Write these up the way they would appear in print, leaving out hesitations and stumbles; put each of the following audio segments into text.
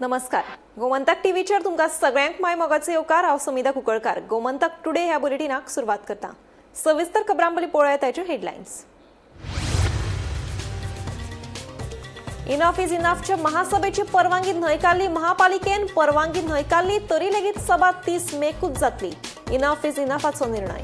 नमस्कार, गोमंतक टीव्हीचेर तुमकां सगळ्यांक माय मोगाचो येवकार. हांव समिधा कुंकळकार. गोमंतक टुडे ह्या बुलेटिनाक सुरवात करता. सविस्तर खबरां पळोवया ताच्यो हेडलायन्स. इनफ is इनफच्या महासभेची परवानगी न्हयकारली महापालिकेन. परवानगी न्हयकारली तरी लेगीत सभा 30 मेकूच जातली. इनफ is इनफाचो निर्णय.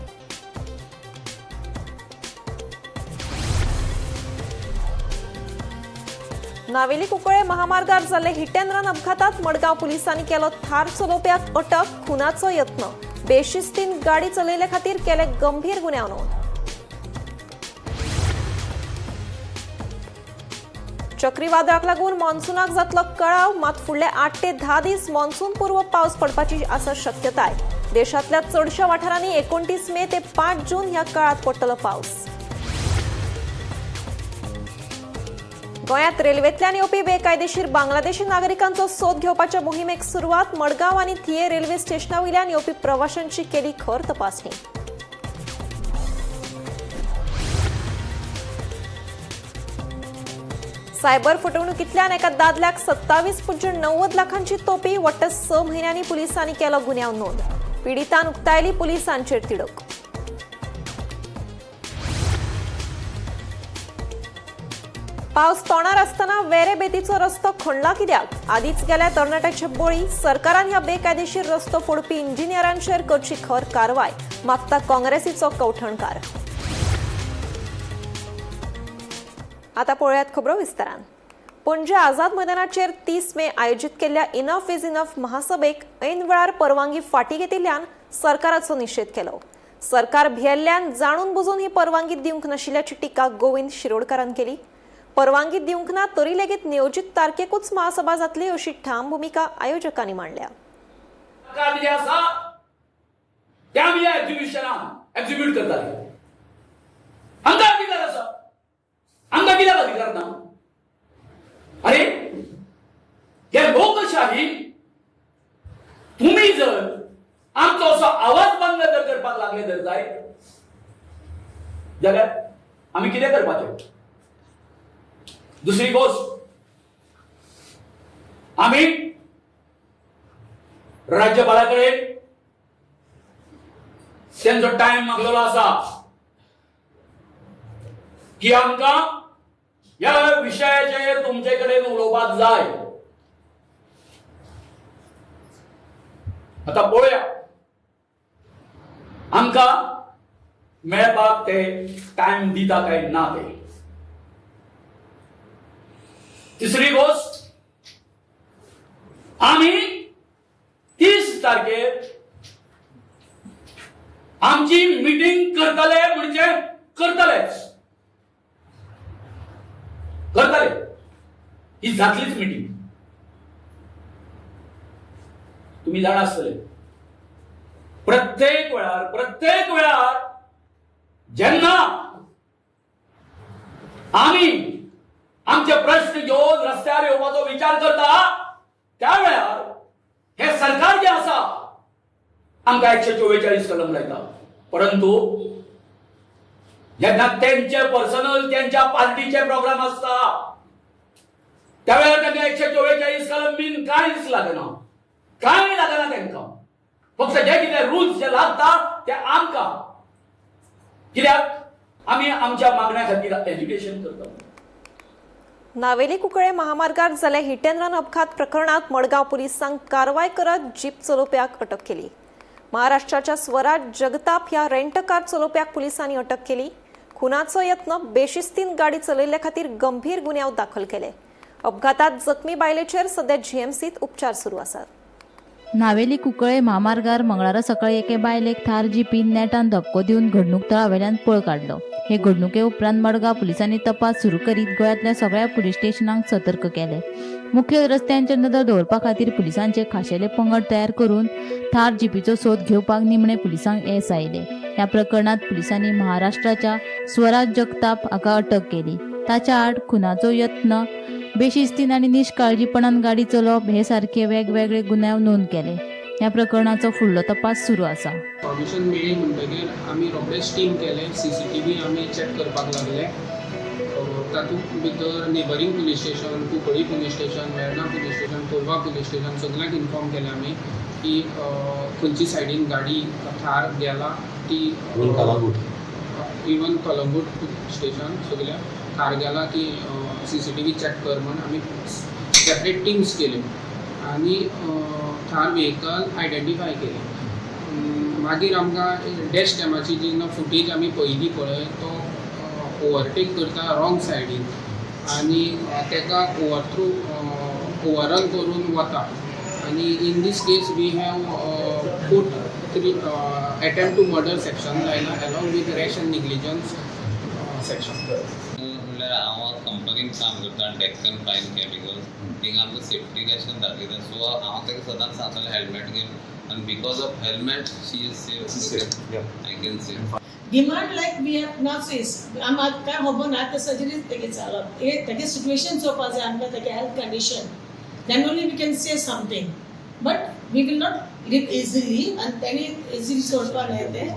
नावेली कुंकळे महामार्गार जाल्ले हिट अँड रन अपघातात मडगांव पुलिसांनी केलो थार चलोवप्याक अटक. खुनाचो यत्न, बेशिस्तीन गाडी चलयले खातीर केले गंभीर गुन्यांव नोंद. चक्रीवादळाक लागून मॉन्सूनाक जातलो कळाव. मात फुडले 8 ते 10 दीस मॉन्सून पूर्व पावस पडपाची आसा शक्यताय. देशांतल्या चडशा वाठारांनी 29 मे ते 5 जून ह्या काळात पडटलो पावस. गोंयांत रेल्वेंतल्यान येवपी बेकायदेशीर बांगलादेशी नागरिकांचो सोद घेवपाच्या मोहिमेक सुरवात. मडगांव आनी थिये रेल्वे स्टेशना वयल्यान येवपी प्रवाशांची केली खर तपासणी. सायबर फटवणुकींतल्यान एका दादल्याक 27.90 लाखांची तोपी. वट्ट 6 म्हयन्यांनी पुलिसांनी केलो गुन्यांव नोंद. पिडितान उक्तायली पुलिसांचेर तिडक. पावस तोंडार आसतना वेरे बेतीचो रस्तो खणला कित्याक? आदींच गेल्या तरणाट्याचे बळी. सरकारान ह्या बेकायदेशीर रस्तो फोडपी इंजिनियरांचेर करची खर कारवाय, मागता काँग्रेसीचो कवठणकार. आता पळोवयात खबरो विस्तारान. पणजे आझाद मैदानाचेर 30 मे आयोजीत केल्ल्या इनफ is enough महासभेक ऐन वेळार परवानगी फाटीं घेतिल्ल्यान सरकाराचो निशेध केलो. सरकार भियेल्ल्यान जाणून बुजून ही परवानगी दिवंक नाशिल्ल्याची टिका गोविंद शिरोडकारान केली. परवानगी दिवंक ना तरी लेगीत नियोजीत तारखेकूच महासभा जातली अशी ठाम भूमिका आयोजकांनी मांडल्या. एक्झिक्यूट करताले. आमकां अधिकार आसा, आमकां कित्याक अधिकार ना? अरे हे लोकशाही तुमी जर आमचो असो आवाज बंद जर करपाक लागले जर जायत जाल्यार आमी कितें करपाचें? दुसरी गोष्ट, आमी राज्यपाला कडेन त्यांचो टायम मागलेलो आसा की आमकां ह्या विशयाचेर तुमचे कडेन उलोवपाक जाय. आतां पळोवया आमकां मेळपाक ते टायम दिता काय ना ते. तिसरी गोष्ट, आमी 30 तारखेर आमची मिटींग करतले, म्हणजे करतलेच करतले, ही जातलीच मिटींग. तुम्ही जाणा आसतले प्रत्येक वेळार जेन्ना आमी आमचे प्रश्न घेवन रस्त्यार येवपाचो विचार करता त्या वेळार हे सरकार जे आसा आमकां 144 कलम लायता. परंतु जेन्ना तेंचे पर्सनल तेंच्या पार्टीचे प्रोग्राम आसता त्या वेळार तांकां 144 कलम बीन कांयच लागना, कांय लागना तांकां. फक्त जे कितें रुल्स जे लागता ते आमकां, कित्याक आमी आमच्या मागण्या खातीर एज्युकेशन करता. नावेली कुंकळे महामार्गार जाल्ले हिट अँड रन अपघात प्रकरणात मडगांव पुलिसांक कारवाय करत जीप चलोवप्याक अटक केली. महाराष्ट्राच्या स्वराज जगताप ह्या रेंट कार चलोवप्याक पुलिसांनी अटक केली. खुनाचो यत्न, बेशिस्तीन गाडी चलयल्ले खातीर गंभीर गुन्यांव दाखल केले. अपघातात जखमी बायलेचेर सध्या जीएमसीत उपचार सुरू आसात. नावेली कुंकळे म्हामार्गार मंगळारा सकाळी एके बायलेक थार जिपीन नेटान धपको दिवन घडणूक थळावेल्यान पळ काडलो. हे घडणुके उपरांत मडगांव पुलिसांनी तपास सुरू करीत गोंयांतल्या सगळ्या पुलीस स्टेशनांक सतर्क केले. मुख्य रस्त्यांचेर नदर दवरपा खातीर पुलिसांचे खाशेले पंगड तयार करून थार जिपीचो सोद घेवपाक निमणे पुलिसांक येस आयले. ह्या प्रकरणांत पुलिसांनी महाराष्ट्राच्या स्वराज जगताप हाका अटक केली. ताच्या आड खुनाचो यत्न, बेशिस्तीन आनी निश्काळजीपणान गाडी चलोवप हे सारखे वेगवेगळे गुन्यांव नोंद केले. ह्या प्रकरणाचो फुडलो तपास सुरू आसा. इन्फॉर्मेशन मेळ्ळी म्हणटगीर आमी रोखडेच टीम केले. CCTV आमी चॅक करपाक लागले. तातूंत भितर neighbouring police station, Cuncolim police station, Verna police station, Colva police station सगल्यांक इन्फॉर्म केलें आमी की खंयची सायडीन गाडी थार गेला ती. इवन कलंगूट स्टेशन सगल्या थार गेला ती सीसीटीव्ही चॅक कर म्हण आमी सेपरेट टिम्स केल्यो आनी थार व्हेकल आयडेंटिफाय केलें. मागीर आमकां डॅश कॅमाची जेन्ना फुटेज आमी पळयली पळय, तो ओवरटेक करता रॉंग सायडीन आनी ताका ओवरथ्रू ओवररन करून वता. आनी in this case we have put three attempt to murder section लायला along with rash and negligence section. म्हणल्यार हांव कंपनीन काम करता, डेक्कन फायन केमिकल्स. थिंगा आमकां सेफ्टी रेशन दाखयता. सो हांव ताका सदांच सांगतालें हेल्मेट घेवन आनी because of helmet she is safe, I can say. Demand like we have nurses. आम आतां काय खबर ना, ते सर्जरी तेगे चालप, तेगे सिट्युएशन चोवपा जाय आमकां, तेगे health condition, then only we can say something, but we will not leave easily. आनी तेणी इजिली सोडपा न्हय तें.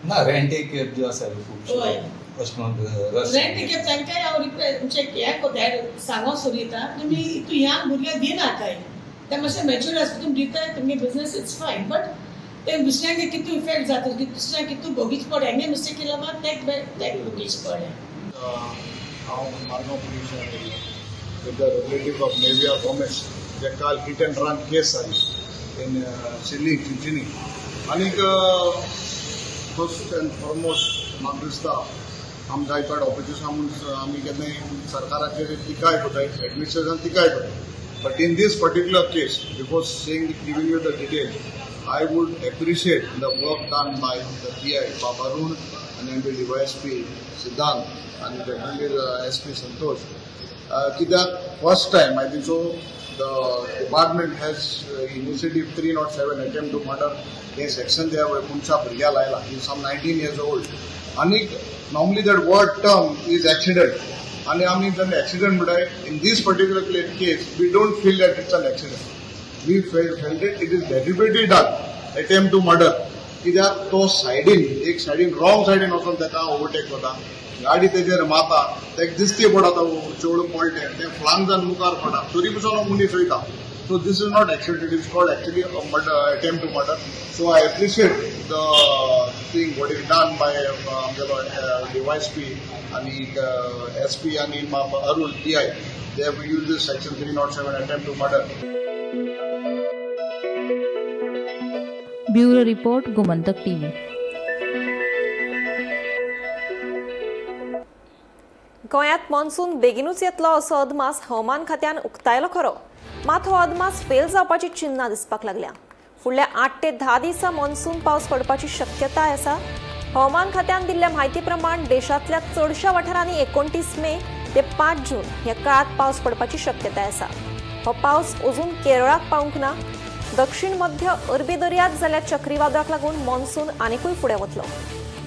ना, रेंट ए कॅब जे आसा खूबशे हय. अशें म्हणून रश. रेंट कॅब तांकांय हांव रिक्वेस्ट म्हणजे हें कोता, सांगो सोदता, तुमी तूं ह्या भुरग्यांक दिनाकाय. ते मातशें मॅच्युअर आसता. तुमी दिताय तुमगे बिजनस, it's fine, but ते दुसऱ्यांक कितू इफेक्ट जाता की दुसऱ्यांक कितू भोगीच पडे. हांगे मिस्टेक केला मात तेक तेक भोगीच पडे. हांव मारगांव पुलीस येयलो with the relative of Nevia Gomes, जे काल हिट अँड रन केस जाली इन सिल्ली चिंचिनी. आनीक फर्स्ट अँड फॉरमोस्ट म्हाका दिसता आमकां जायते ऑपोजिशन म्हूण आमी केन्नाय सरकाराचेर टिकाय करताय, एडमिनिस्ट्रेशन टिकाय करताय, but in this particular case, before saying giving you the details, I would appreciate the work done by the PI Baba Arun and MB DYSP Siddhant and definitely the SP Santosh. कित्याक first time I think so the department has initiative 307 attempt to murder hey section त्या मनशा भुरग्या लायला, he some 19 years old. आनीक normally that word term is accident आनी आमी जेन्ना accident म्हणटाय, in this particular case we don't feel that it's an accident. We felt it is deliberately done, attempt to murder. कित्याक तो सायडीन, एक सायडीन, रॉंग सायडीन वचून ताका ओवरटेक करता, गाडी तेजेर मारता, ताका दिसती पडटा, चेडूं पडलें, तें फ्लांग जावन मुखार पडटा, तरी पसून हो मनीस वयता. So this is not accident, it is called actually attempt to murder. So I appreciate the thing what is done by आमगेलो डीवायएसपी आनी एसपी आनी Arun PI. They have use this section 307 attempt to murder. Bureau report, Gomantak TV. गोंयांत monsoon बेगिनूच येतलो असो अदमास हवामान खात्यान उक्तायलो खरो, मात हो अदमास फेल जावपाची चिन्नां दिसपाक लागल्या. फुडल्या 8 ते 10 दिसां मॉन्सून पावस पडपाची शक्यताय आसा. हवामान खात्यान दिल्ल्या म्हायती प्रमाण देशांतल्या चडशा वाठारांनी 29 मे ते 5 जून ह्या काळात पावस पडपाची शक्यताय आसा. हो पावस अजून केरळाक पावूंक ना. दक्षिण मध्य अरबी दर्यांत जाल्ल्या चक्रीवादळाक लागून मॉन्सून आनिकूय फुडें वतलो.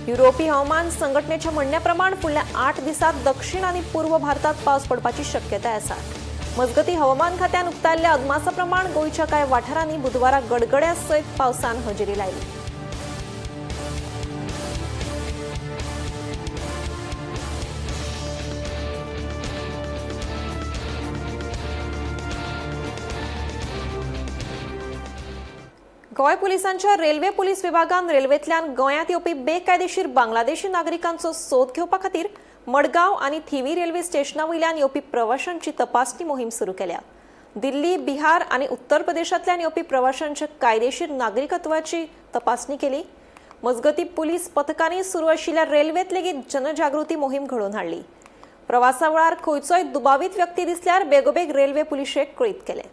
युरोपी हवामान संघटनेच्या म्हणण्या प्रमाण फुडल्या 8 दिसात दक्षिण आनी पूर्व भारतात पावस पडपाची शक्यताय आसा. मजगती, हवामान खात्यान उक्तायल्ल्या अदमासा प्रमाण गोंयच्या कांय वाठारांनी बुधवारा गडगड्या सयत पावसान हजेरी लायली. गोंय पुलिसांच्या रेल्वे पुलीस विभागान रेल्वेंतल्यान गोंयांत येवपी बेकायदेशीर बांगलादेशी नागरिकांचो सोद घेवपा खातीर मडगांव आनी थिवी रेल्वे स्टेशना वयल्यान येवपी प्रवाशांची तपासणी मोहीम सुरू केल्या. दिल्ली, बिहार आनी उत्तर प्रदेशांतल्यान येवपी प्रवाशांच्या कायदेशीर नागरिकत्वाची तपासणी केली. मजगती, पुलीस पथकांनी सुरू आशिल्ल्या रेल्वेत लेगीत जनजागृती मोहीम घडोवन हाडली. प्रवासा वेळार खंयचोय दुबावीत व्यक्ती दिसल्यार बेगोबेग रेल्वे पुलिशेक कळीत केलें.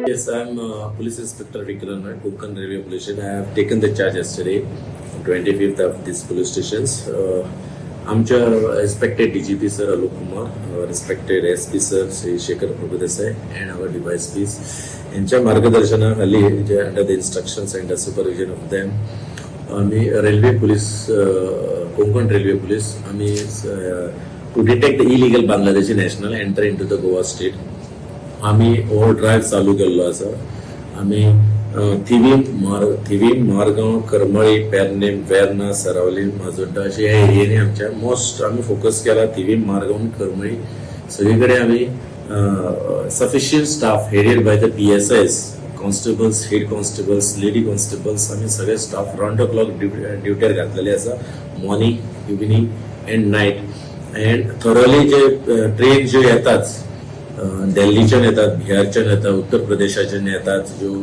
Yes, I'm Police Inspector Vikram Naik, Konkan Railway Police Station. I have taken the charge yesterday, 25th of this police stations. आमच्या respected DGP sir Alok Kumar, respected SP sir Shri Shekhar Prabhudesai and our DySPs यांच्या मार्गदर्शनाखाली, जे under the instructions and the supervision of them, आम्ही railway police, Konkan railway police, आम्ही to detect the illegal Bangladeshi national enter into the Goa state. आमी हो drive चालू केल्लो आसा. आमी थिवीम, मारगांव, करमळी, पेरनेम, वेर्ना, सरावली, माजोड्डा अशे ह्या एरियांनी आमच्या मोस्ट आमी फोकस केला. थिवीम, मारगांव आनी करमळी सगळे कडेन आमी sufficient staff headed by the PSIs, constables, head constables, lady constables, आमी सगळे स्टाफ राउंड the clock ड्युटीर घातलेले आसा, morning, evening and night. And thoroughly J train ज्यो येतात, दिल्लीच्यान येतात, बिहारच्यान येतात, उत्तर प्रदेशाच्यान येतात, ज्यो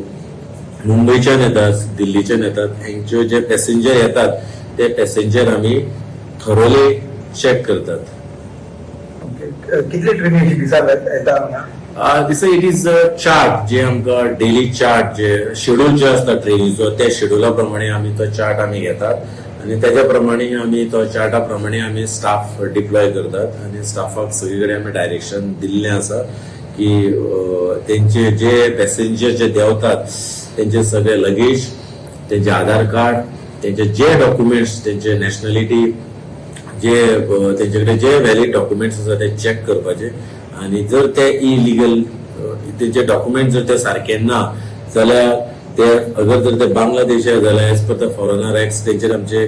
मुंबयच्यान येतात, दिल्लीच्यान येतात, हेंच्यो जे पॅसेंजर येतात ते पॅसेंजर आमी थरोली चॅक करतात. कितले ट्रेनी अशी दिसाक येता हांगा? दिस it is a chart जे आमकां डेली चार्ट जे शेड्यूल जे आसता ट्रेनीचो, त्या शेड्युला प्रमाणे आमी तो चार्ट आमी घेतात आनी तेज्या प्रमाणे आमी तो चार्टा प्रमाणे आमी स्टाफ डिप्लॉय करतात. आनी स्टाफाक सगळे कडेन आमी डायरेक्शन दिल्लें आसा की तेंचे जे पॅसेंजर जे देंवतात तेंचे सगळे लगेज, तेंचे आधार कार्ड, तेंचे जे डॉक्युमेंट्स, तेंचे नॅशनलिटी, जे तेंचे कडेन जे व्हॅलीड डॉक्युमेंट्स आसा ते चॅक करपाचे. आनी जर ते इलिगल, तेंचे डॉक्युमेंट जर ते सारके ना जाल्यार, ते अगर जर ते बांगलादेशी जाल्यार as per the foreigner act तेंचेर आमचे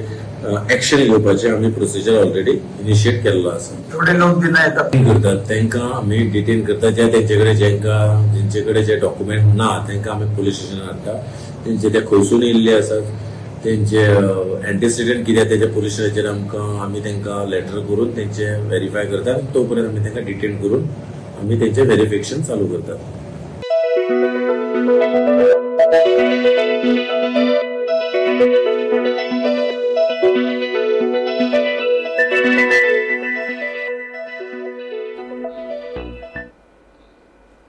एक्शन घेवपाचे आमी प्रोसिजर ऑलरेडी इनिशिएट केल्लो आसा. थोडे लोक दिना येतात. करतात तांकां आमी डिटेन करतात. जे तेंचे कडेन जेंका जेंचे कडेन जे डॉक्युमेंट ना तांकां आमी पुलीस स्टेशनार हाडटा. तेंचे ते खंयसून येयल्ले आसात, तेंचे एंटिसिडंट कितें, तेजे पुलीस स्टेशनाचेर आमकां आमी तांकां लेटर करून तेंचे व्हेरीफाय करतात आनी तो पर्यंत आमी तांकां डिटेन करून आमी तेंचे व्हेरिफिकेशन चालू करतात.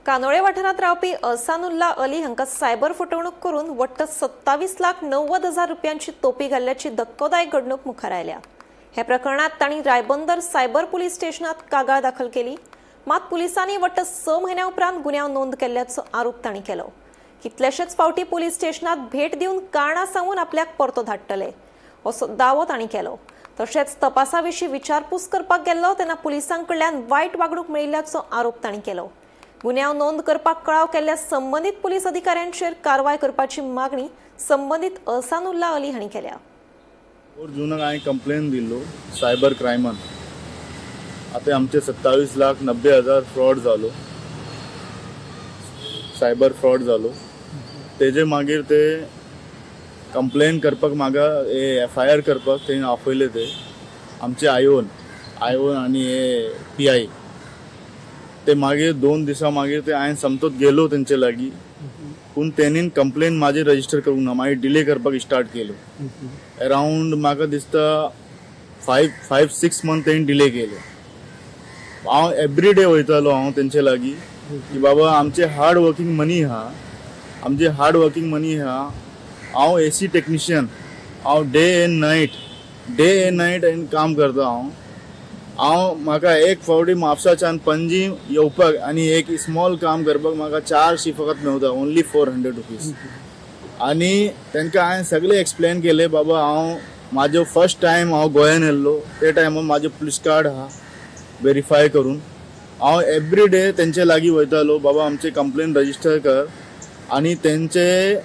कानोळे वाठारांत रावपी अहसानुल्ला अली हांकां सायबर फटवणूक करून वट्ट 27,90,000 रुपयांची तोपी घाल्ल्याची धक्कोदायक घडणूक मुखार आयल्या. ह्या प्रकरणात तांणी रायबंदर सायबर पुलीस स्टेशनात कागाळ दाखल केली. मात पुलिसांनी वट्ट 6 म्हयन्या उपरांत गुन्यांव नोंद केल्ल्याचो आरोप तांणी केलो. कितलेशेच फावटी पुलीस स्टेशनात भेट दिवन कारणां सांगून आपल्याक परतो धाडटले असो दावो तांणी केलो. तशेंच तपासा विशीं विचारपूस करपाक गेल्लो तेन्ना पुलिसां कडल्यान वायट वागणूक मेळिल्ल्याचो आरोप तांणी केलो. गुन्यांव नोंद करपाक कळाव केल्ल्या संबंदीत पुलीस अधिकाऱ्यांचेर कारवाय करपाची मागणी संबंदीत अहसानुल्ला अली हांणी केल्या. 4 जूनाक हांवें कंप्लेन दिल्लो सायबर क्रायमान. आतां आमचे 27,90,000 फ्रॉड जालो, सायबर फ्रॉड जालो. तेजे मागीर ते कंप्लेन करपाक म्हाका एफआयआर करपाक तेणी आपयले ते आमचे आयोन आनी हे पीआय. ते मागीर 2 दिसां मागीर ते हांवें समतोच गेलो तेंचे लागीं, पूण तेणीन कंप्लेन म्हाजी रजिस्टर करूंक ना. मागीर डिले करपाक स्टार्ट केलो. अरावंड म्हाका दिसता 5, 5, 6 मंथ तेणी डिले केले. हांव एवरी डे वयतालो हांव तेंचे लागीं की बाबा, आमचे हार्ड वर्कींग मनी आहा, आमचे हार्ड वर्कींग मनी आहा. हांव एसी टेक्निशियन. हांव day and night, day and night काम करता हांव. हांव म्हाका एक फावटी म्हापसाच्यान पणजी येवपाक आनी एक स्मॉल काम करपाक म्हाका 400 फकत मेवता, ओनली 400 रुपीज. आनी तांकां हांवें सगळें एक्सप्लेन केलें, बाबा, हांव म्हाजो फर्स्ट टायम हांव गोंयान येयल्लो ते टायमार म्हाजें पुलीस कार्ड आहा वेरीफाय करून. हांव एवरी डे तेंचे लागीं वयतालो, बाबा, आमचे कंप्लेन रजिस्टर कर आनी तेंचे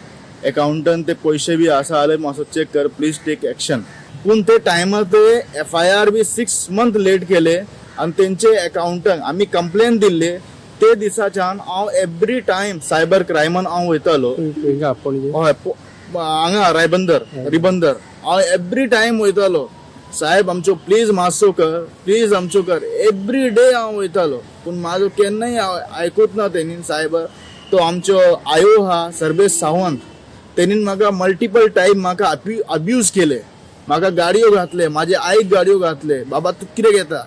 एकाउंटान ते पयशे बी आसा जाल्यार मातसो चॅक कर, प्लीज टेक एक्शन. पूण ते टायमार ते एफआयआर बी 6 मंथ लेट केले आनी तेंचे एकाउंटाक आमी कंप्लेन दिल्ले ते दिसाच्यान हांव एवरी टायम सायबर क्रायमान हांव वयतालो. हय, हांगा रायबंदर, रिबंदर हांव एवरी टायम वयतालो. साहेब, आमच्यो प्लीज मातसो कर, प्लीज आमच्यो कर. एवरी डे हांव वयतालो, पूण म्हाजो केन्नाय आयकूच ना तेणी. सायबर तो आमचो आयो आहा सर्वेश सावंत, तेणीन म्हाका मल्टिपल टायम म्हाका अब्यूज केले, म्हाका गाडयो घातले, म्हाजे आईक गाडयो घातले, बाबा तूं कितें घेता?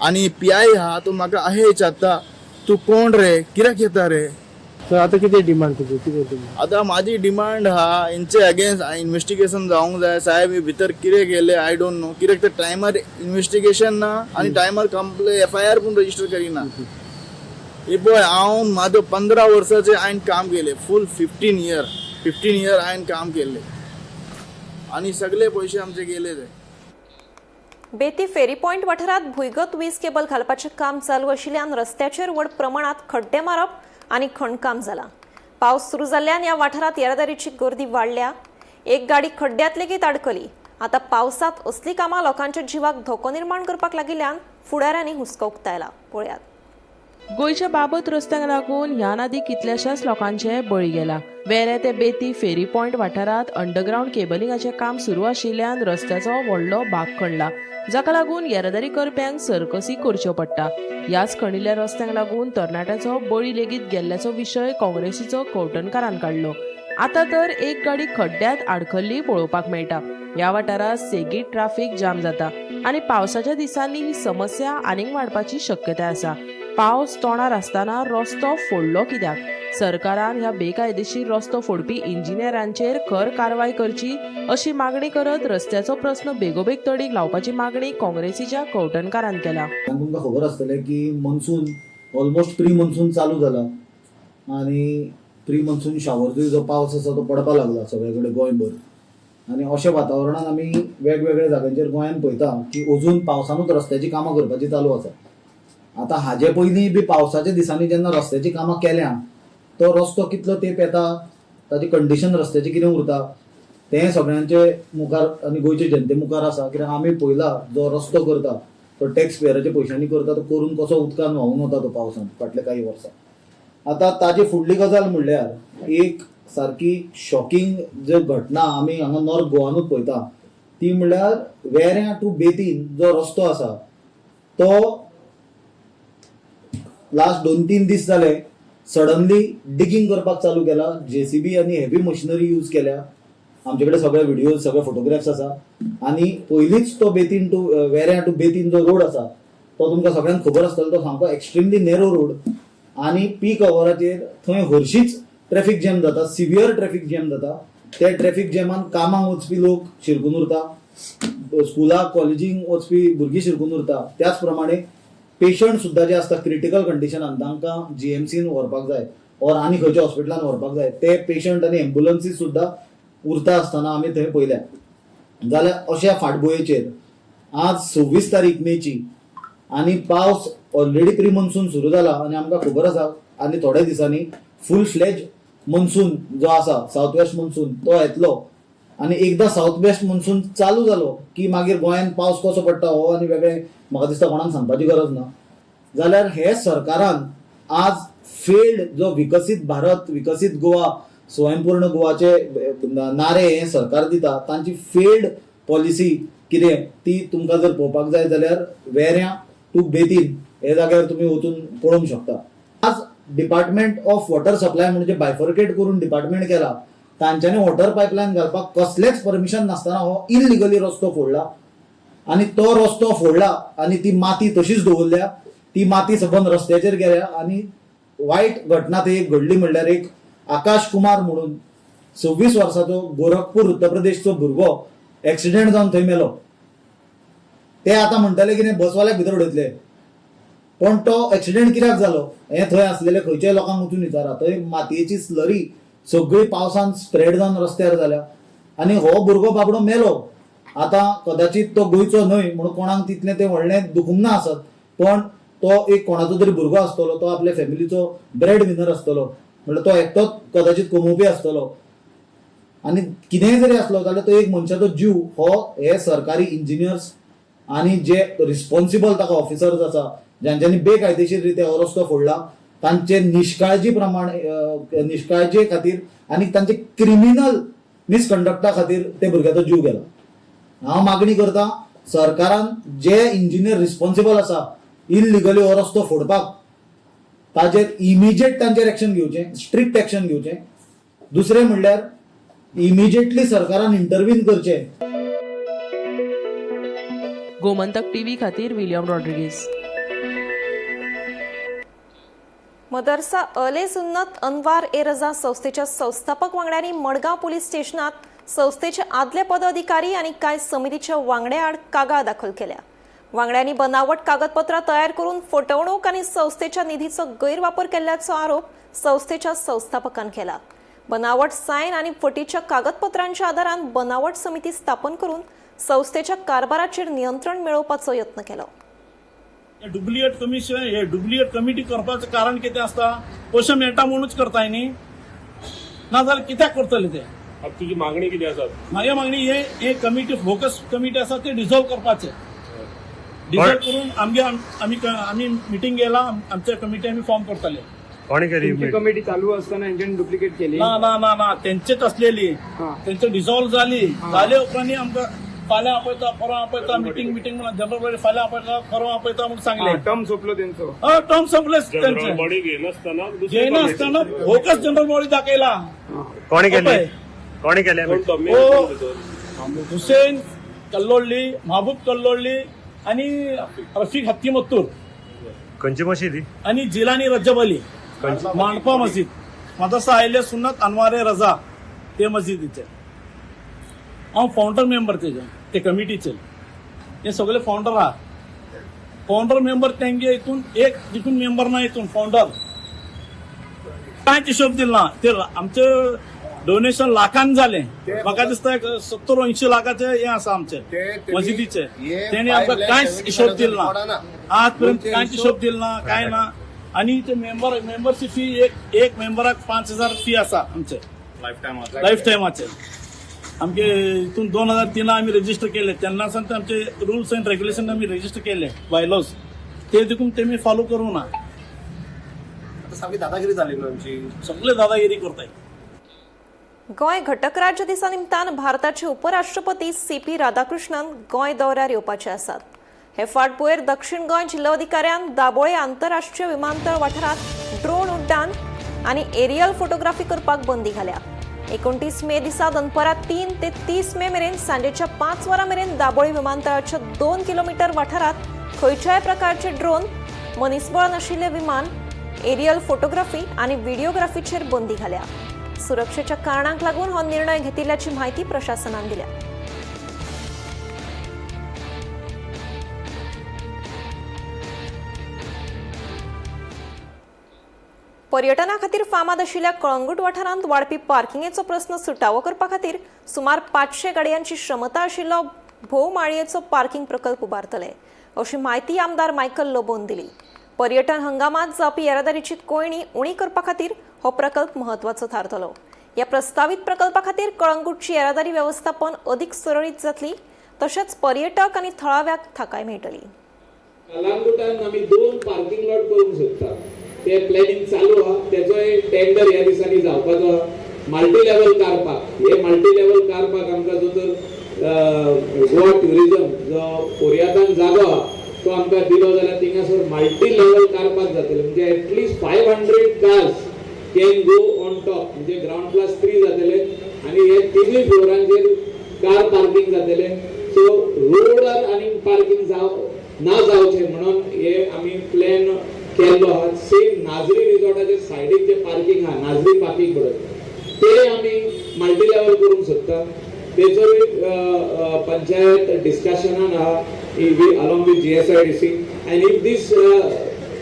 आनी पीआय आहा तो म्हाका अहें विचारता, तूं कोण रे, कित्याक येता रे? सो आता कितें डिमांड तुजी, कितें डिमांड? आतां म्हाजी डिमांड आहा, हेंचे अगेन्स्ट इन्वेस्टिगेशन जावंक जाय. साहेब, हे भितर कितें केलें I don't know, कित्याक ते टायमार इन्वेस्टिगेशन ना आनी टायमार एफआयआर पूण रजिस्टर करिना. हे पळय, हांव म्हाजो 15 वर्साचें हांवें काम केलें, फूल 15 इयर, 15 इयर हांवें काम केल्लें आनी सगळे पयशे आमचे गेले ते. बेती फेरी पॉयंट वाठारात भुंयगत वीज केबल घालपाचें काम चालू आशिल्ल्यान रस्त्याचेर व्हड प्रमाणात खड्डे मारप आनी खणकाम जालां. पावस सुरू जाल्ल्यान ह्या वाठारांत येरादारीची गर्दी वाडल्या. एक गाडी खड्ड्यांत लेगीत आडकली. आतां पावसांत असलीं कामां लोकांच्या जिवाक धोको निर्माण करपाक लागिल्ल्यान फुडाऱ्यांनी हुस्को उक्तायला. पळयात. गोंयच्या बाबत रस्त्यांक लागून ह्या नदी कितल्याशाच लोकांचे बळी गेला. वेरें ते बेती फेरी पॉयंट वाठारांत अंडरग्रावंड केबलिंगाचें काम सुरू आशिल्ल्यान रस्त्याचो व्हडलो भाग खणला, जाका लागून येरादारी करप्यांक सर्कसी करच्यो पडटा. ह्याच खणिल्ल्या रस्त्यांक लागून तरणाट्याचो बळी लेगीत गेल्ल्याचो विशय काँग्रेसीचो कवठणकारान काडलो. आतां तर एक गाडी खड्ड्यांत आडखल्ली पळोवपाक मेळटा. ह्या वाठारांत सेगीत ट्राफीक जाम जाता आनी पावसाच्या दिसांनी ही समस्या आनीक वाडपाची शक्यताय आसा. पावस तोंडार आसतना रस्तो फोडलो कित्याक? सरकारान ह्या बेकायदेशीर रस्तो फोडपी इंजिनियरांचेर खर कारवाय करची अशी मागणी करत रस्त्याचो प्रस्न बेगोबेग तडीक लावपाची मागणी काँग्रेसीच्या कवठणकारान केला. तुमकां खबर आसतलें की मॉन्सून ऑलमोस्ट प्री मॉन्सून चालू जाला आनी प्री मॉन्सून शावरचो जो पावस आसा तो पडपाक लागला सगळे कडेन गोंयभर. आनी अशा वातावरणान आमी वेगवेगळ्या जाग्यांचेर गोंयांत पळयता की अजून पावसानूच रस्त्याची कामां करपाची चालू आसा. आतां हाजे पयलीं बी पावसाच्या दिसांनी जेन्ना रस्त्याची कामां केल्या तो रस्तो कितलो तेंप येता, ताची कंडिशन रस्त्याची कितें उरता तें सगळ्यांचे मुखार आनी गोंयचे जनते मुखार आसा. कित्याक आमी पळयला जो रस्तो करता तो टॅक्स पेयराच्या पयशांनी करता, तो करून कसो उदकान व्हांवून वता तो पावसान फाटल्या कांय वर्सां. आतां ताजी फुडली गजाल म्हणल्यार एक सारकी शॉकिंग जे घटना आमी हांगा नॉर्थ गोवानूच पळयता ती म्हणल्यार वेऱ्यां टू बेतीन जो रस्तो आसा तो लास्ट 2-3 दीस जाले सडनली डिगींग करपाक चालू केला. जेसीबी आनी हेवी मशिनरी यूज केल्या. आमचे कडेन सगळे व्हिडियोज सगळे फोटोग्राफ्स आसा. आनी पयलींच तो बेतीन टू वेऱ्यां टू बेतीन जो रोड आसा तो तुमकां सगळ्यांक खबर आसतलो, तो सामको एक्स्ट्रिमली नॅरो रोड आनी पीक अवराचेर थंय हरशींच ट्रॅफिक जॅम जाता, सिवियर ट्रॅफिक जॅम जाता. त्या ट्रॅफिक जॅमान कामाक वचपी लोक शिरकून उरता, स्कुलाक कॉलेजींक वचपी भुरगीं शिरकून उरता. त्याच प्रमाणे पेशंट सुद्दां जे आसता क्रिटिकल कंडिशनान तांकां जीएमसीन व्हरपाक जाय ऑर आनी खंयच्या हॉस्पिटलान व्हरपाक जाय ते पेशंट आनी एम्बुलन्सी सुद्दां उरता आसतना आमी थंय पळयल्या. जाल्यार अशा फाटभुंयेचेर आज 26 तारीख मेची आनी पावस ऑलरेडी प्री मॉन्सून सुरू जाला आनी आमकां खबर आसा आनी थोड्या दिसांनी फूल फ्लॅज मॉन्सून जो आसा सावथ वेस्ट मॉन्सून तो येतलो. आनी एकदां सावथ वेस्ट मॉन्सून चालू जालो की मागीर गोंयांत पावस कसो पडटा हो आनी वेगळें म्हाका दिसता कोणाक सांगपाची गरज ना. जाल्यार हे सरकारान आज फेल्ड जो विकसीत भारत विकसीत गोवा स्वयंपूर्ण गोवाचे नारे हे सरकार दिता तांची फेल्ड पॉलिसी कितें ती तुमकां जर पळोवपाक जाय जाल्यार वेऱ्यां टू बेतीन हे जाग्यार तुमी वचून पळोवंक शकता. आज डिपार्टमेंट ऑफ वॉटर सप्लाय म्हणजे बायफर्केट करून डिपार्टमेंट केला तांच्यांनी वॉटर पायपलायन घालपाक कसलेंच परमिशन नासतना हो इलिगली रस्तो फोडला आनी तो रस्तो फोडला आनी ती माती तशीच दवरल्या, ती माती सबंद रस्त्याचेर गेल्या. आनी वायट घटना थंय एक घडली म्हणल्यार एक आकाश कुमार म्हणून 26 वर्साचो गोरखपूर उत्तर प्रदेशचो भुरगो एक्सिडेंट जावन थंय मेलो. ते आतां म्हणटले कितें बसवाल्याक भितर उडयतले, पण तो एक्सिडेंट कित्याक जालो हें थंय आसलेले खंयच्याय लोकांक वचून विचारा. थंय मातयेची स्लरी सगळी पावसान स्प्रेड जावन रस्त्यार जाल्या आनी हो भुरगो बाबडो मेलो. आतां कदाचित तो गोंयचो न्हय म्हणून कोणाक तितलें तें व्हडलें दुखूंक ना आसत, पण तो एक कोणाचो तरी भुरगो आसतलो, तो आपल्या फॅमिलीचो ब्रेड विनर आसतलो, म्हणल्यार तो एकटोच कदाचित कमोवपी आसतलो. आनी कितेंय जरी आसलो जाल्यार तो एक मनशाचो जीव हो हे सरकारी इंजिनियर्स आनी जे रिस्पॉन्सिबल ताका ऑफिसर्स आसा ज्यांच्यांनी बेकायदेशीर रित्या हो रस्तो फोडला तांचे निष्काळजी प्रमाण निष्काळजे खातीर आनी तांचे क्रिमिनल मिसकंडक्टा खातीर ते भुरग्याचो जीव गेला. हांव मागणी करता सरकारान जे इंजिनियर रिस्पॉन्सिबल आसा इलिगली हो रस्तो फोडपाक ताजेर इमिजिएट तांचेर एक्शन घेवचें, स्ट्रिक्ट एक्शन घेवचें. दुसरें म्हणल्यार इमिजिएटली सरकारान इंटरवीन करचें. गोमंतक टीव्ही खातीर विलियम रॉड्रिगीस. मदरसा अले सुन्नत अनवार ए रजा संस्थेच्या संस्थापक वांगड्यांनी मडगांव पोलीस स्टेशनात संस्थेचे आदले पदाधिकारी आनी कांय समितीच्या वांगड्याआड कागाळ दाखल केल्या. वांगड्यांनी बनावट कागदपत्रां तयार करून फटवणूक आनी संस्थेच्या निधीचो गैरवापर केल्ल्याचो आरोप संस्थेच्या संस्थापकान केला. बनावट सायन आनी फटीच्या कागदपत्रांच्या आदारान बनावट समिती स्थापन करून संस्थेच्या कारभाराचेर नियंत्रण मेळोवपाचो यत्न केलो. डुप्लिकेट कमिशन हे डुप्लिकेट कमिटी करपाचें कारण कितें आसता? पयशे मेळटा म्हणूच करताय न्ही, नाजाल्यार कित्याक करतले ते? तुजी मागणी कितें आसा? म्हागे मागणी हे कमिटी, फोकस कमिटी आसा ते डिजॉल्व करपाचे. डिजॉल्व करून आमगे आमी मिटींग गेला, आमच्या कमिटी आमी फॉर्म करतले. कोणी कमिटी चालू असताना हेंच्यानी डुप्लिकेट केली? ना ना ना ना, तेंचेच असलेली, तेंचे डिजॉल्व जाली. जाले उपरांत आमकां फाल्यां आपयता, परवां आपयता, मिटींग मिटींग म्हणून जनरल बॉडी फाल्यां आपयता, परवां आपयता म्हणून सांगले. टर्म सोंपलो तेंचो. हय, टर्म सोंपले तेंचे. बॉडी घेनासतना, घेनासतना फोकस जनरल बॉडी दाखयला. कोणी केली? कोणी केले? हुसेन कल्लोळ्ळी, महबूब कल्लोळ्ळी आणि रफीक हत्तीमत्तूर. खंयची मशीद? आणि जिलानी रजब अली, मांडपा मस्जिद, मदरसा आयले सुन्नत अनवारे रजा ते मस्जिदीचे हांव फाउंडर मेंबर तेजे, ते कमिटीचे हे सगळे फाउंडर आहा. फाउंडर मेंबर तेंगे हितून एक देखून मेंबर ना, हितून फाउंडर कांयच हिशोब दिला ना. ते आमचे डोनेशन लाखान जालें, म्हाका दिसता 70-80 लाखाचे हे आसा आमचे मस्जिदीचे. तेणी आमकां कांयच हिशोब दिला ना आजपर्यंत, कांयच हिशोब दिला ना, कांय ना. आणि ते मेंबर मेंबरची फी एक मेंबराक 5,000 फी आसा आमचे लायफ टायमाचे. आमचे हितून 2003 आमी रजिस्टर केले, तेन्ना सावन ते आमचे रुल्स अँड रेग्युलेशन आमी रजिस्टर केले, बायलॉज ते देखून तेमी फॉलो करूं ना. सामकी दादागिरी जाली न्हू आमची, सगळे दादागिरी करताय. गोंय घटक राज्य दिसा निमतान भारताचे उपराष्ट्रपती सीपी राधाकृष्णन गोंय दौऱ्यार येवपाचे आसात. हे फाटभुंयेर दक्षिण गोंय जिल्लोधिकाऱ्यान दाबोळे आंतरराष्ट्रीय विमानतळ वाठारांत ड्रोन उड्डाण आनी एरियल फोटोग्राफी करपाक बंदी घाल्या. 29 मे दिसा दनपरां 3 ते 30 मे मेरेन सांजेच्या 5 वरां मेरेन दाबोळी विमानतळाच्या 2 किलोमीटर वाठारांत खंयच्याय प्रकारचे ड्रोन, मनीसबळ नाशिल्ले विमान, एरियल फोटोग्राफी आनी व्हिडिओग्राफीचेर बंदी घाल्या. सुरक्षेच्या कारणांक लागून हो निर्णय घेतिल्ल्याची म्हायती प्रशासनान दिल्या. पर्यटना खातीर फामाद आशिल्ल्या कळंगूट वाठारांत वाडपी पार्किंगेचो प्रस्न सुटावो करपा खातीर सुमार 500 गाडयांची क्षमता आशिल्लो भोव माळयेचो पार्किंग प्रकल्प उबारतले, अशी म्हायती आमदार मायकल लोबोन दिली. पर्यटन हंगामात जावपी येरादारीची कोंयडी उणी करपा खातीर हो प्रकल्प म्हत्वाचो थारतलो. ह्या प्रस्तावीत प्रकल्पा खातीर कळंगूटची येरादारी वेवस्थापन अदीक सुरळीत जातली, तशेंच पर्यटक आनी थळाव्याक थाकाय मेळटली. कळंगूटान आमी 2 पार्किंग लॉट करूंक सोदता, ते प्लॅनिंग चालू आहा. तेजोय टेंडर ह्या दिसांनी जावपाचो आहा. मल्टी लेवल कार पार्क, हे मल्टी लेवल कार पार्क आमकां जो तर गोवा ट्युरिजम जो कोरियातान जागो आहा तो आमकां दिलो जाल्यार थिंगासर मल्टी लेवल कार पार्क जातले. म्हणजे at least 500 cars can go on top, म्हणजे ग्रावंड प्लस 3 जातले आनी हे तिनूय फ्लोरांचेर कार पार्किंग जातले. सो रोडार आनी पार्किंग ना जावचें म्हणून हे आमी प्लॅन केल्लो आहा. सेम नाजरी रिजॉर्टाचे सायडीक जे पार्किंग आहा, नाजरी पार्किंग म्हणून, ते आमी मल्टी लेवल करूंक सोदता. तेचोय पंचायत डिस्कशनान आहा along with GSIDC, and if this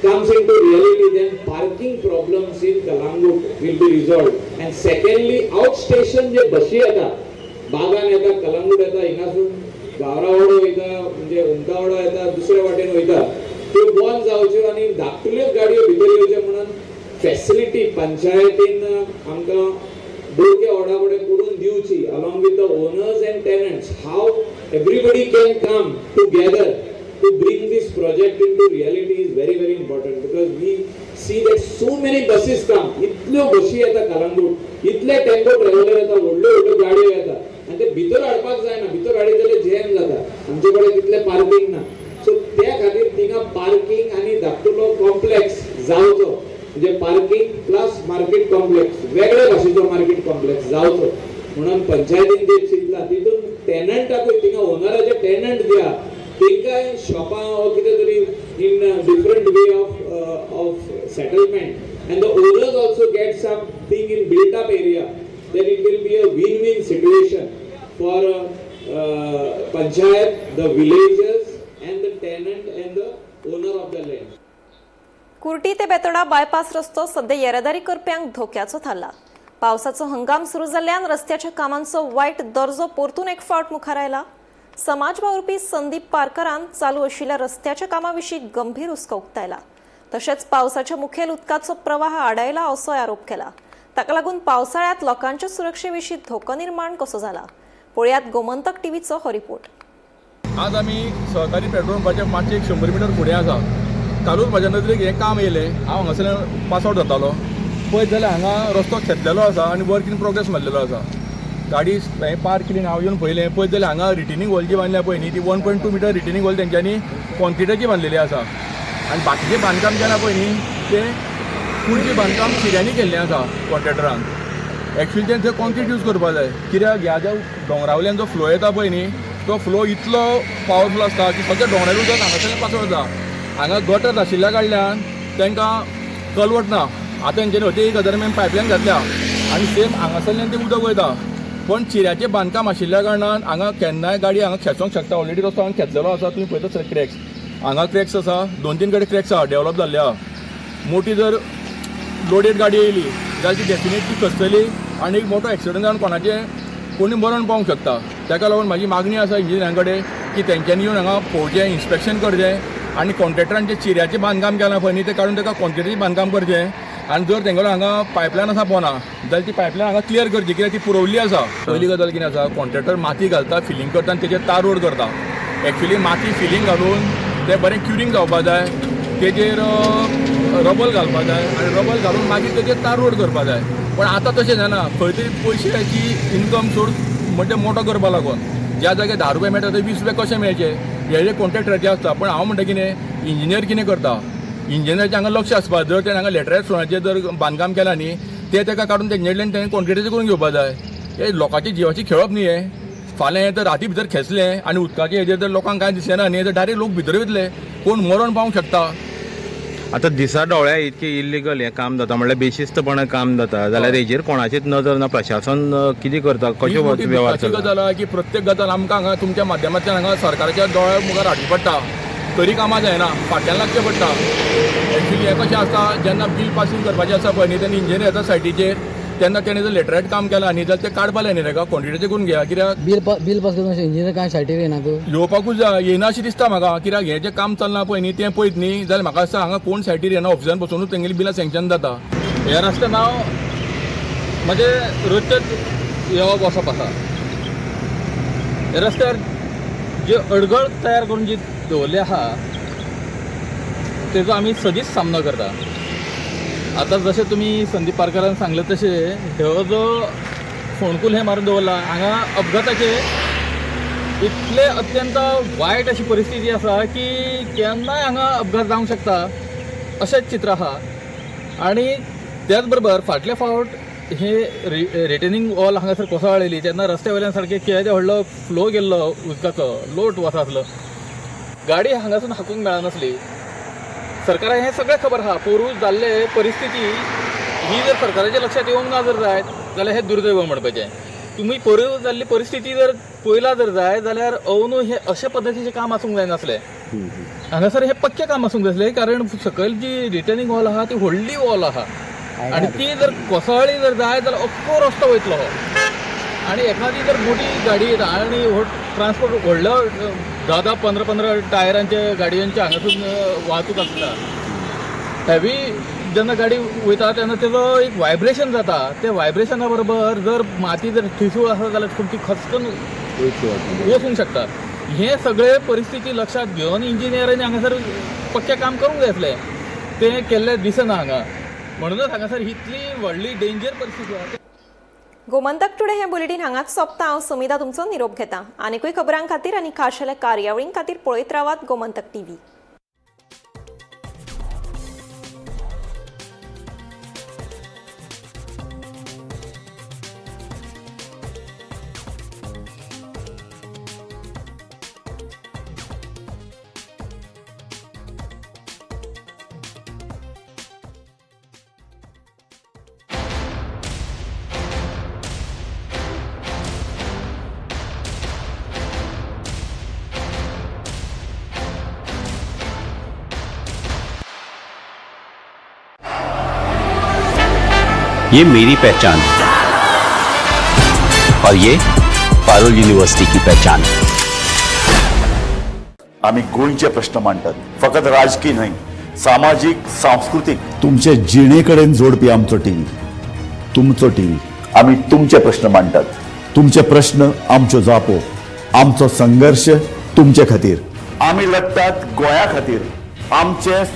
comes into reality then parking problems in Calangute will be resolved. And secondly, out station जे बशी येता, बागान येता, कलंगूट येता, हिंगासून गावरावाडो वयता, म्हणजे उमतावाडो येता, दुसऱ्या वाटेन वयता, त्यो बंद जावच्यो आनी धाकटुल्योच गाडयो भितर येवच्यो म्हणून फॅसिलिटी पंचायतीन आमकां डोके ओडावडे करून दिवची, along with the owners and tenants, how everybody can come together to bring this project into reality is very very important. Because we see that so many buses come, इतल्यो बशी येता कलंगूट, इतले टेम्पो ट्रॅव्हलर येता, व्हडल्यो व्हडल्यो गाडयो येता आनी ते भितर हाडपाक जायना, भितर हाडीत जाल्यार जॅम जाता. आमचे कडेन तितलें पार्किंग ना. सो त्या खातीर थिंगा पार्किंग आनी धाकटुलो कॉम्प्लेक्स जावचो, म्हणजे पार्किंग प्लस मार्केट कॉम्प्लेक्स, वेगळे भाशेचो मार्केट कॉम्प्लेक्स जावचो म्हणून पंचायतीन जे चिंतला तितून टेनंटाकूय थिंगा ओनराचे टेनंट दिया, तेंकांय शॉपां वो कितें तरी in different way of settlement, and the owners also get something in built up area, then it will be a win win situation for panchayat, the villagers and the tenant and the owner of the land. Curti ते Betora bypass रस्तो सध्या येरादारी करप्यांक धोक्याचो थारला. पावसाचो हंगाम सुरू जाल्ल्यान रस्त्याच्या कामांचो वायट दर्जो परतून एक फावट मुखार आयला. समाज वावुरपी संदीप पारकरान चालू आशिल्ल्या रस्त्याच्या कामा विशीं गंभीर हुस्को उक्तायला. तशेंच पावसाच्या मुखेल उदकाचो प्रवाह आडायला असोय आरोप केला. ताका लागून पावसाळ्यात लोकांच्या सुरक्षे विशीं धोको निर्माण कसो जाला, पळयात गोमंतक टीव्हीचो हो रिपोर्ट. आज आमी सहकारी पेट्रोल पंपाच्या मातशे 100 मिटर फुडें आसा. कालूच म्हाज्या नदरेक हें काम येयलें. हांव हांगासरल्यान पास आवट जातालो, पळयत जाल्यार हांगा रस्तो खेतलेलो आसा आनी वर्क इन प्रोग्रेस मारलेलो आसा. गाडी हांवें पार्क केली आनी हांव येवन पळयलें, पळयत जाल्यार हांगा रिटेनिंग वॉल जी बांदल्या पळय न्ही, ती 1.2 मिटर रिटेनिंग वॉल तेंच्यांनी कॉन्क्रिटाची बांदलेली आसा आनी बाकीचें बांदकाम केलां पळय न्ही तें कुडचें बांदकाम चिऱ्यांनी केल्लें आसा कॉन्ट्रॅक्टरान. एक्चुअली तें थंय कॉन्क्रीट यूज करपा जाय, कित्याक ह्या ज्या दोंगरा वयल्यान जो फ्लो येता पळय न्ही, तो फ्लो इतलो पावरफूल आसता की सगळ्या दोंगरावयलो उदक हांगासरल्यान पास आवट जाता. हांगा गटर आशिल्ल्या कडल्यान तांकां कलवट ना. आतां तेंच्यांनी हती 1000 mm पायपलायन घातल्या आनी सेम हांगासरल्यान तें उदक वयता, पण चिऱ्याचें बांदकाम आशिल्ल्या कारणान हांगा केन्नाय गाडी हांगा खेचोंक शकता. ऑलरेडी रस्तो हांगा खेतलेलो आसा, तुमी पळयता सर क्रॅक्स, हांगा क्रॅक्स आसा, 2-3 कडेन क्रॅक्स आसा डेवलप जाल्ले आसा. मोठी जर लोडेड गाडी येयली जाल्यार ती डेफिनेटली खचतली आनी एक मोठो एक्सिडंट जावन कोणाचें कोणी मरण पावूंक शकता. ताका लागून म्हाजी मागणी आसा इंजिनियरां कडेन की तेंच्यांनी येवन हांगा पळोवचें, इन्स्पेक्शन करचें आनी कॉन्ट्रॅक्टरान जें चिऱ्याचें बांदकाम केलां पळय न्ही तें काडून ताका कॉन्क्रिटीचें बांदकाम करचें आनी जर तेंगेलो हांगा पायपलायन आसा पोना जाल्यार ती पायपलायन हांगा क्लियर करची, कित्याक ती पुरवल्ली आसा. पयली गजाल कितें आसा, कॉन्ट्रॅक्टर माती घालता, फिलींग करता आनी तेजेर तार रोड करता. एक्चुअली माती फिलींग घालून तें बरें क्युरींग जावपा जाय, तेजेर रबल घालपा जाय आनी रबल घालून मागीर तेजेर तार रोड करपा जाय. पण आतां तशें जायना, खंय तरी पयशाची इनकम सोर्स म्हणजे मोठो करपा लागून ज्या जाग्यार 10 रुपया मेळटा थंय 20 रुपया कशें मेळचे हे जे कॉन्ट्रॅक्टराचें आसता. पण हांव म्हणटा कितें, इंजिनियर कितें करता, इंजिनियराचें हांगा लक्ष आसपा. जर तेणें हांगा लेटरायट स्टोनाचें जर बांदकाम केलां न्ही, तें ताका काडून तेंचे कडल्यान तेणें कॉन्क्रिटाचें करून घेवपा जाय. हे लोकांच्या जिवाचें खेळप न्ही हें. फाल्यां हें जर राती भितर खेचलें आनी उदकाचें हेजेर जर लोकांक कांय दिसलें ना न्ही, तर डायरेक्ट लोक भितर वयतले, कोण मरण पावूंक शकता. आतां दिसा डोळ्या इतकें इल्लिगल हें काम जाता, म्हणल्यार बेशिस्तपणान काम जाता, जाल्यार हेजेर कोणाचीच नजर ना. प्रशासन कितें करता, कशें व्यवहार चलता? गजाल आहा की प्रत्येक गजाल आमकां हांगा तुमच्या माध्यमांतल्यान हांगा सरकाराच्या दोळ्या मुखार हाडची पडटा, तरी कामां जायना, फाटल्यान लागचें पडटा. एक्चुअली हें कशें आसता, जेन्ना बील पासींग करपाचें आसा पळय न्ही, तेन्ना इंजिनियर येता सायटीचेर, तेन्ना तेणें जर लेटरायट काम केलां न्ही जाल्यार तें काडपा जाय न्ही ताका, कॉन्क्रिटाचें करून घेया. कित्याक बील पास करून इंजिनियर कांय सायटीर येना तूं येवपाकूच जाय, येना अशें दिसता म्हाका. कित्याक हें जें काम चल्लां पळय न्ही तें पळयत न्ही जाल्यार म्हाका दिसता हांगा कोण सायटीर येना, ऑफिसान बसोनूच तेंगेली बिलां सँक्शन जाता. ह्या रस्त्यान हांव म्हजें रोजचेंच येवप वचप आसा. ह्या रस्त्यार जी अडगळ तयार करून जी दवरली आसा तेजो आमी सदींच सामनो करता. आतां जशें तुमी संदीप पारकरान सांगलें तशें हो जो फोंडकूल हें मारून दवरला हांगा अपघाताचे इतले अत्यंत वायट अशी परिस्थिती आसा की केन्नाय हांगा अपघात जावंक शकता अशेंच चित्र आसा. आनी त्याच बरोबर फाटले फावट हे रिटेनिंग वॉल हांगासर कोसळ्ळेली तेन्ना रस्त्या वयल्यान सारकें केदो व्हडलो फ्लो गेल्लो उदकाचो, लोट वता आसलो, गाडी हांगासून हाकूंक मेळनासली. सरकाराक हें सगळें खबर आसा. पोरूं जाल्ले परिस्थिती ही जर सरकाराच्या लक्षात येवंक ना जर जायत जाल्यार हें दुर्दैव म्हणपाचें. तुमी पोरूं जाल्ली परिस्थिती जर पळयला जर जाय जाल्यार अंदू हें अशे पद्दतीचें काम आसूंक जायनासलें. हांगासर हें पक्कें काम आसूंक जाय आसलें, कारण सकयल जी रिटर्निंग वॉल आसा ती व्हडली वॉल आसा आनी ती जर कोसळ्ळी जर जाय जाल्यार अख्खो रस्तो वयतलो हो. आनी एखादी जर मोठी गाडी येता आनी हो ट्रान्सपोर्ट व्हडलो 10-10, 15-15 टायरांचे गाडयांचे हांगासून वाहतूक आसता. हेवी जेन्ना गाडी वयता तेन्ना तेजो एक वायब्रेशन जाता, ते वायब्रेशना बरोबर जर माती जर ठिसूळ आसा जाल्यार तुमची खचकन वचूंक शकता. हें सगळें परिस्थिती लक्षांत घेवन इंजिनियरांनी हांगासर पक्कें काम करूंक जाय आसलें, तें केल्लें दिसना हांगा, म्हणूनच हांगासर इतली व्हडली डेंजर परिस्थिती आसा. गोमंतक टुडे हें बुलेटीन हांगाच सोंपता. हांव सुमिता तुमचो निरोप घेता. आनीकूय खबरां खातीर आनी खाशेल्या कार्यावळीं खातीर पळयत रावात गोमंतक टीव्ही. ये मेरी पहचान है और ये पारुल यूनिवर्सिटी की पहचान है. आम्ही गोंयचे प्रश्न मांडटात, फकत राजकीय न्हय, सामाजीक, सांस्कृतीक, तुमचे जिणे कडेन जोडपी आमचो टीव्ही, तुमचो टीव्ही. आमी तुमचे प्रश्न मांडटात, तुमचे प्रश्न आमच्यो जापो, आमचो संघर्श तुमचे खातीर. आमी लढटात गोंया खातीर. आमचे